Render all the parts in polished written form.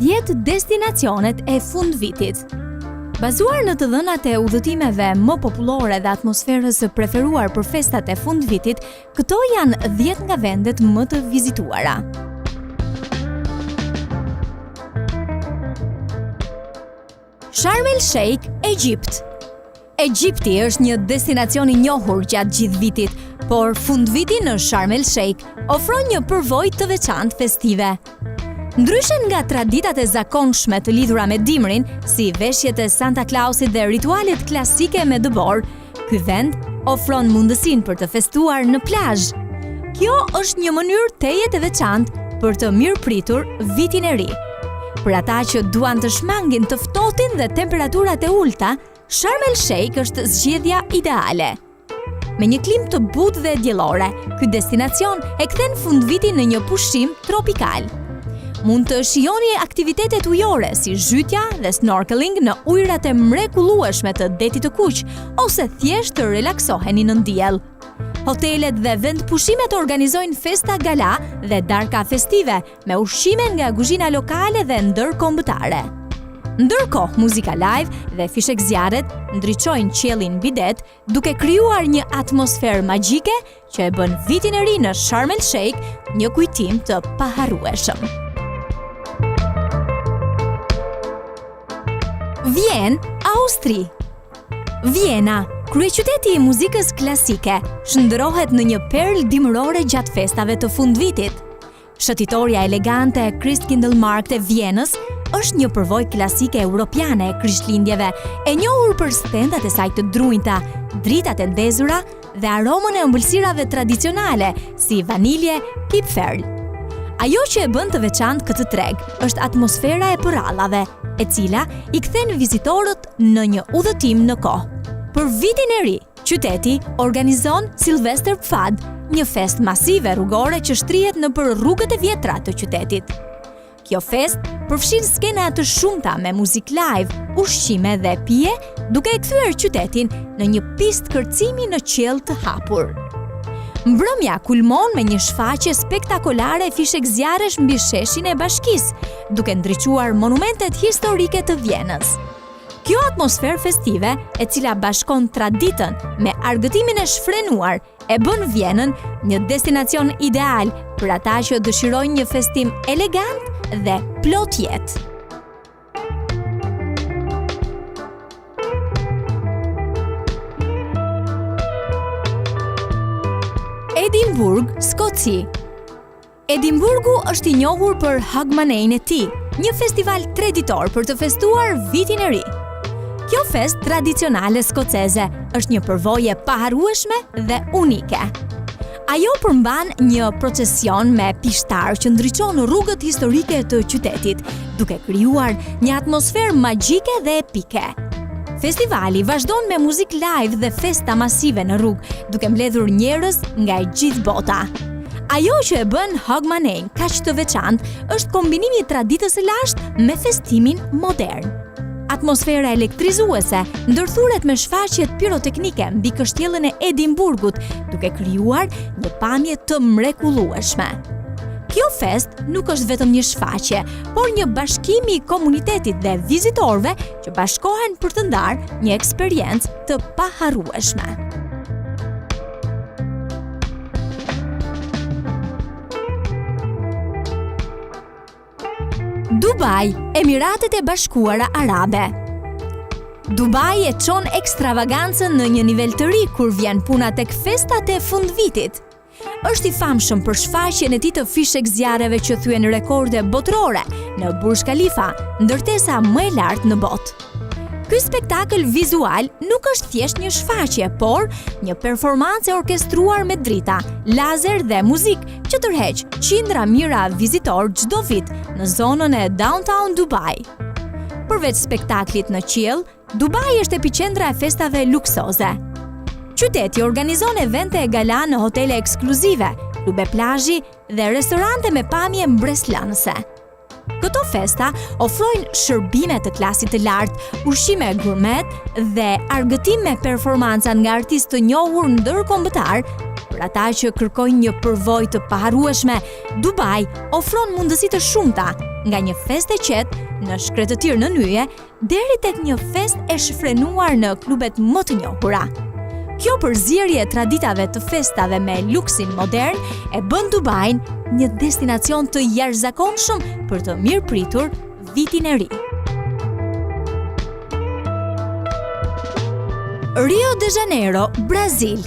10 destinacionet e fundvitit. Bazuar në të dhënat e udhëtimeve më popullore dhe atmosferës së preferuar për festat e fundvitit, këto janë 10 nga vendet më të vizituara. Sharm el Sheikh, Egjipt. Egjipti është një destinacion i njohur gjatë gjithë vitit, por fundviti në Sharm el Sheikh ofron një përvojë të veçantë festive. Ndryshe nga traditat e zakonshme të lidhura me dimrin, si veshjet e Santa Clausit dhe ritualet klasike me dëborë, ky vend ofron mundësinë për të festuar në plazh. Kjo është një mënyrë tejet e veçantë për të mirëpritur vitin e ri. Për ata që duan të shmangin të ftohtin dhe temperaturat e ulëta, Sharm el Sheikh është zgjedhja ideale. Me një klimë të butë dhe diellore, ky destinacion e kthen fundvitin në një pushim tropikal. Mund të shijoni aktivitetet ujore si zhytja dhe snorkeling në ujërat e mrekullueshme të Detit të Kuq ose thjesht të relaksoheni nën diell. Hotelet dhe vendpushimet organizojnë festa gala dhe darka festive me ushqime nga kuzhina lokale dhe ndërkombëtare. Ndërkohë, muzika live dhe fishekzjarret ndriçojnë qiellin mbi det, duke krijuar një atmosferë magjike që e bën vitin e ri në Sharm el Sheikh një kujtim të paharrueshëm. Vjenë, Austri. Vjena, kryeqyteti i muzikës klasike, shndërrohet në një perlë dimërore gjatë festave të fundvitit. Shëtitorja elegante Christkindlmarkt e Vjenës është një përvojë klasike europiane e Krishtlindjeve, e njohur për stendat e saj të drunjta, dritat e ndezura dhe aromën e ëmbëlsirave tradicionale si vanilje, kipferl. Ajo që e bën të veçantë këtë treg është atmosfera e përrallave, e cila i kthen vizitorët në një udhëtim në kohë. Për vitin e ri, Qyteti organizon Silvesterpfad, një festë masive rrugore që shtrihet nëpër rrugët e vjetra të qytetit. Kjo festë përfshin skena të shumta me muzikë live, ushqime dhe pije, duke e kthyer qytetin në një pistë kërcimi në qiell të hapur. Mbrëmja kulmon me një shfaqje spektakolare fishekzjarresh mbi sheshin e bashkisë, duke ndriçuar monumentet historike të Vjenës. Kjo atmosferë festive, e cila bashkon traditën me argëtimin e shfrenuar, e bën Vjenën një destinacion ideal për ata që dëshirojnë një festim elegant dhe plot jetë. Edinburgh, Skoci. Edinburgu është i njohur për Hogmanay-n e tij, një festival treditor për të festuar vitin e ri. Kjo festë tradicionale skoceze është një përvojë e paharrueshme dhe unike. Ajo përmban një procesion me pishtarë që ndriçon rrugët historike të qytetit, duke krijuar një atmosferë magjike dhe epike. Festivali vazhdon me muzikë live dhe festa masive në rrugë, duke mbledhur njerëz nga e gjithë bota. Ajo që e bën Hogmanay kaq të veçantë është kombinimi i traditës së lashtë me festimin modern. Atmosfera elektrizuese ndërthuret me shfaqjet piroteknike mbi kështjellën e Edinburgut, duke krijuar një pamje të mrekullueshme. Kjo festë nuk është vetëm një shfaqje, por një bashkim i komunitetit dhe vizitorëve që bashkohen për të ndarë një eksperiencë të paharrueshme. Dubai, Emiratet e Bashkuara Arabe. Dubai e çon ekstravagancën në një nivel të ri kur vjen puna tek festat e fundvitit. Është i famshëm për shfaqjen e tij të fishekzjarreve që thyen rekorde botërore në Burj Khalifa, ndërtesa më e lartë në botë. Ky spektakël vizual nuk është thjesht një shfaqje, por një performancë e orkestruar me drita, lazer dhe muzikë që tërheq qindra mijëra vizitorë çdo vit në zonën e Downtown Dubai. Përveç spektaklit në qiell, Dubai është epiqendra e festave luksoze. Qyteti organizon evente e gala në hotele ekskluzive, klube plazhi dhe restorante me pamje mbresëlënëse. Këto festa ofrojnë shërbime të klasit të lartë, ushqime gourmet dhe argëtim me performanca nga artistë të njohur ndërkombëtarë. Për ata që kërkojnë një përvojë të paharrueshme, Dubai ofron mundësi të shumta. nga një festë e qetë në shkretëtirë nën yje deri tek një festë e shfrenuar në klubet më të njohura. Kjo përzierje e traditave të festave me luksin modern e bën Dubain një destinacion të jashtëzakonshëm për të mirëpritur vitin e ri. Rio de Janeiro, Brazil.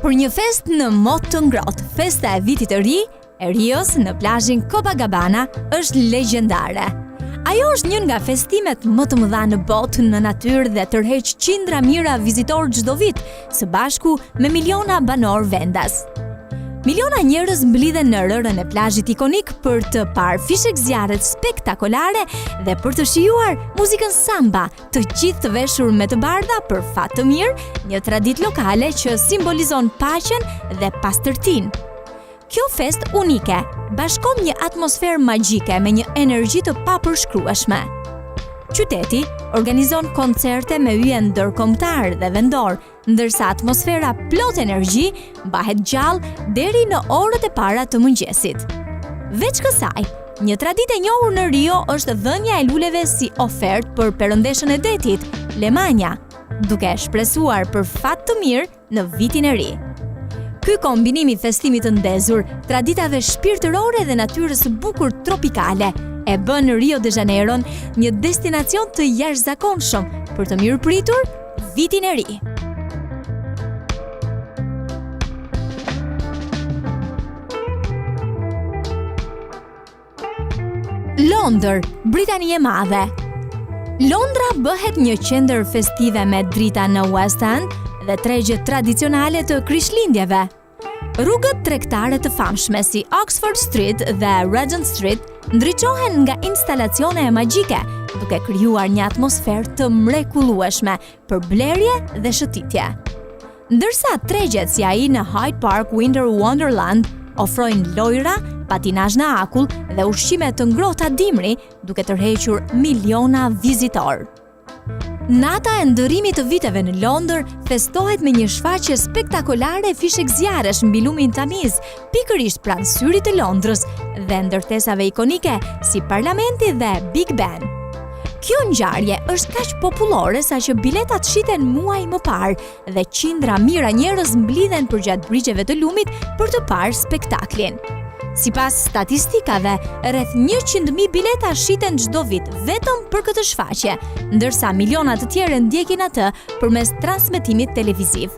Për një festë në mot të ngrohtë, festa e vitit të ri e Rios në plazhin Copacabana është legjendare. Ajo është një nga festimet më të mëdha në botë në natyrë dhe tërheq qindra mijëra vizitorë çdo vit, së bashku me miliona banorë vendas. Miliona njerëz mblidhen në rërën e plazhit ikonik për të parë fishekzjarret spektakolare dhe për të shijuar muzikën samba, të gjithë të veshur me të bardha për fat të mirë, një traditë lokale që simbolizon paqen dhe pastërtinë. Kjo festë unike bashkon një atmosferë magjike me një energji të papërshkrueshme. Qyteti organizon koncerte me yje ndërkombëtarë dhe vendorë, ndërsa atmosfera plot energji mbahet gjallë deri në orët e para të mëngjesit. Veç kësaj, një traditë e njohur në Rio është dhënia e luleve si ofertë për perëndeshën e detit, Lemanja, duke shpresuar për fat të mirë në vitin e ri. Ky kombinim i festimit të ndezur, traditave shpirtërore dhe natyrës së bukur tropikale e bën Rio de Janeiron një destinacion të jashtëzakonshëm për të mirëpritur vitin e ri. Londër, Britani e Madhe. Londra bëhet një qendër festive me drita në West End dhe tregje tradicionale të Krishtlindjeve. Rrugët tregtare të famshme si Oxford Street dhe Regent Street ndriçohen nga instalacione magjike, duke krijuar një atmosferë të mrekullueshme për blerje dhe shëtitje. Ndërsa tregjet si ai në Hyde Park Winter Wonderland ofrojnë lojra, patinazh në akull dhe ushqime të ngrohta dimri, duke tërhequr miliona vizitorë. Nata e ndërrimit të viteve në Londër festohet me një shfaqje spektakolare fishekzjarresh mbi lumin Tamiz, pikërisht pranë syrit të Londrës dhe ndërtesave ikonike si Parlamenti dhe Big Ben. Kjo ngjarje është kaq popullore sa që biletat shiten muaj më parë dhe qindra mijëra njerëz mblidhen përgjatë brigjeve të lumit për të parë spektaklin. Sipas statistikave, rreth 100.000 bileta shiten çdo vit vetëm për këtë shfaqje, ndërsa miliona të tjerë e ndjekin atë përmes transmetimit televiziv.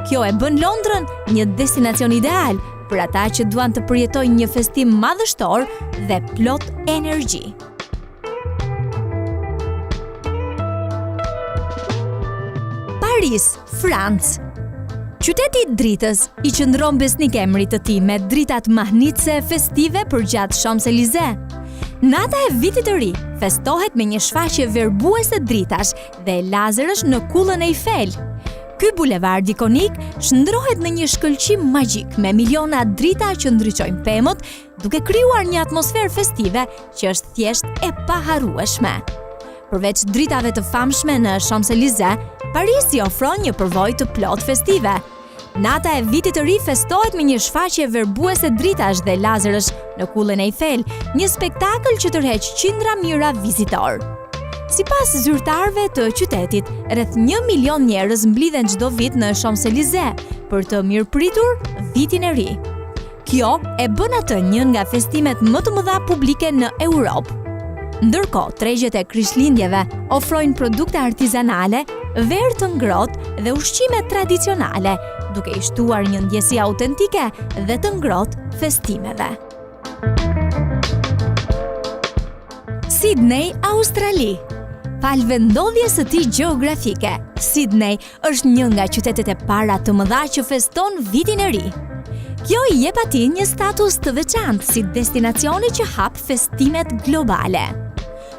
Kjo e bën Londrën një destinacion ideal për ata që duan të përjetojnë një festim madhështor dhe plot energji. Paris, Francë. Qyteti i dritës i qëndron besnik emrit të tij me dritat mahnitëse festive përgjatë Champs-Élysées. Nata e vitit të ri festohet me një shfaqje verbuese dritash dhe lazerësh në kullën Eiffel. Ky bulevard ikonik shndërrohet në një shkëlqim magjik me miliona drita që ndriçojnë pemët duke krijuar një atmosferë festive që është thjesht e paharrueshme. Përveç dritave të famshme në Champs-Élysées, Parisi ofron një përvojë të plotë festive. Nata e vitit të ri festohet me një shfaqje verbuese dritash dhe lazerësh në kullën Eiffel, një spektakël që tërheq qindra mijëra vizitorë. Sipas zyrtarëve të qytetit, rreth 1 milion njerëz mblidhen çdo vit në Champs-Élysées për të mirëpritur vitin e ri. Kjo e bën atë një nga festimet më të mëdha publike në Europë. Ndërkohë, tregjet e Krishtlindjeve ofrojnë produkte artizanale, verë të ngrohtë dhe ushqime tradicionale, duke i shtuar një ndjesi autentike dhe të ngrohtë festimeve. Sydney, Australi. Falë vendndodhjes së tij gjeografike, Sydney është një nga qytetet e para të mëdha që feston vitin e ri. Kjo i jep atij një status të veçantë si destinacioni që hap festimet globale.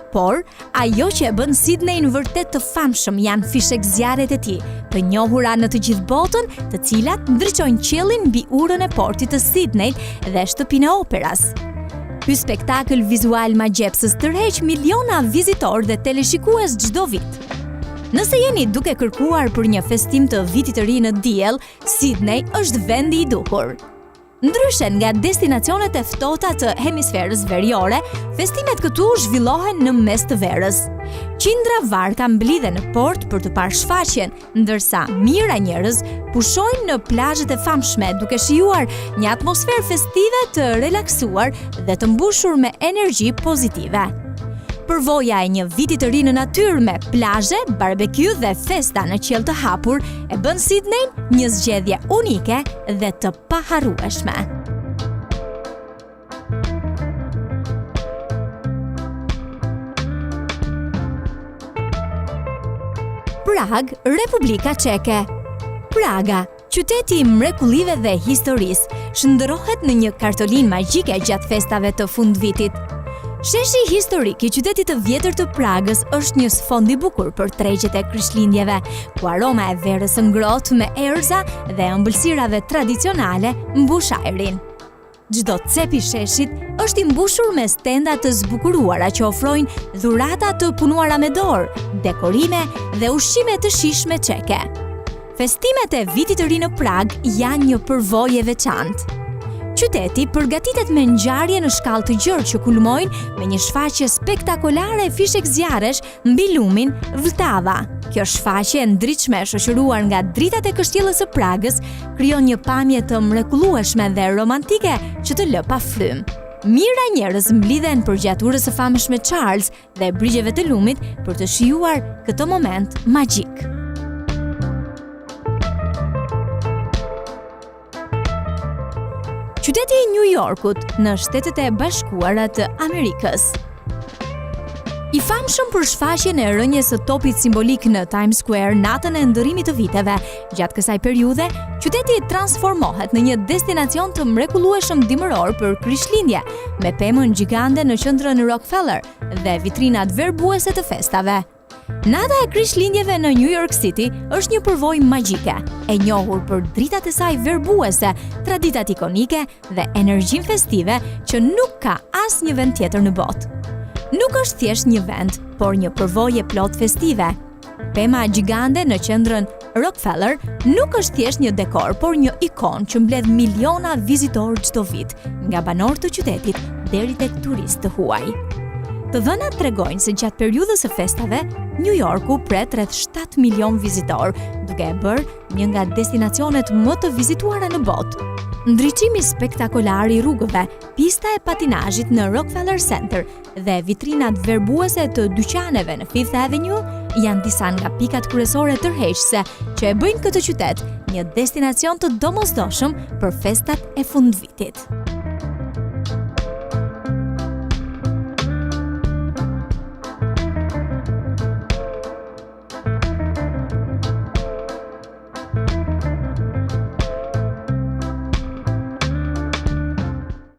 Por, ajo që e bën Sydneyn vërtet të famshëm janë fishekzjarret e tij, të njohura në të gjithë botën, të cilat ndriçojnë qiellin mbi urën e portit të Sydneyt dhe shtëpinë e operas. Ky spektakël vizual magjepsës tërheq miliona vizitorë dhe teleshikues çdo vit. Nëse jeni duke kërkuar për një festim të vitit të ri në diell, Sydney është vendi i duhur. Ndryshe nga destinacionet e ftohta të hemisferës veriore, festimet këtu zhvillohen në mes të verës. Qindra varka mblidhen në port për të parë shfaqjen, ndërsa mijëra njerëz pushojnë në plazhet e famshme duke shijuar një atmosferë festive të relaksuar dhe të mbushur me energji pozitive. Përvoja e një viti të ri në natyrë me plazhe, barbecue dhe festa në qiell të hapur e bën Sydney një zgjedhje unike dhe të paharrueshme. Prag, Republika Çeke. Praga, qyteti i mrekullive dhe historisë, shndërrohet në një kartolinë magjike gjatë festave të fundvitit. Sheshi historik i qytetit të vjetër të Pragës është një sfond i bukur për tregjet e Krishtlindjeve, ku aroma e verës së ngrohtë me erëza dhe ëmbëlsirave tradicionale mbush ajrin. Çdo cep i sheshit është i mbushur me stenda të zbukuruara që ofrojnë dhurata të punuara me dorë, dekorime dhe ushqime të shijshme çeke. Festimet e Vitit të Ri në Pragë janë një përvojë e veçantë. Qyteti përgatitet me ngjarje në shkallë të gjerë që kulmojnë me një shfaqje spektakolare fishekzjarresh mbi lumin Vltava. Kjo shfaqje e ndritshme e shoqëruar nga dritat e kështjellës së Pragës krijon një pamje të mrekullueshme dhe romantike që të lë pa frymë. Mijëra njerëz mblidhen përgjatë urës së famshme Charles dhe brigjeve të lumit për të shijuar këtë moment magjik. Qyteti i New Yorkut në Shtetet e Bashkuara të Amerikës. I famshëm për shfaqjen e rënies së topit simbolik në Times Square natën e ndërrimit të viteve, gjatë kësaj periudhe, qyteti transformohet në një destinacion të mrekullueshëm dimëror për Krishtlindje, me pemën gjigande në qendrën Rockefeller dhe vitrinat verbuese të festave. Nata e Krishtlindjeve në New York City është një përvojë magjike, e njohur për dritat e saj verbuese, traditat ikonike dhe energjinë festive që nuk ka asnjë vend tjetër në botë. Nuk është thjesht një vend, por një përvojë e plotë festive. Pema gjigande në qendrën Rockefeller nuk është thjesht një dekor, por një ikonë që mbledh miliona vizitorë çdo vit, nga banorë të qytetit deri tek turistë të huaj. Të dhënat tregojnë se gjatë periudhës së festave, New Yorku pret rreth 7 milion vizitorë, duke e bërë një nga destinacionet më të vizituara në botë. Ndriçimi spektakolar i rrugëve, pista e patinazhit në Rockefeller Center dhe vitrinat verbuese të dyqaneve në Fifth Avenue janë disa nga pikat kryesore tërheqëse që e bëjnë këtë qytet një destinacion të domosdoshëm për festat e fundvitit.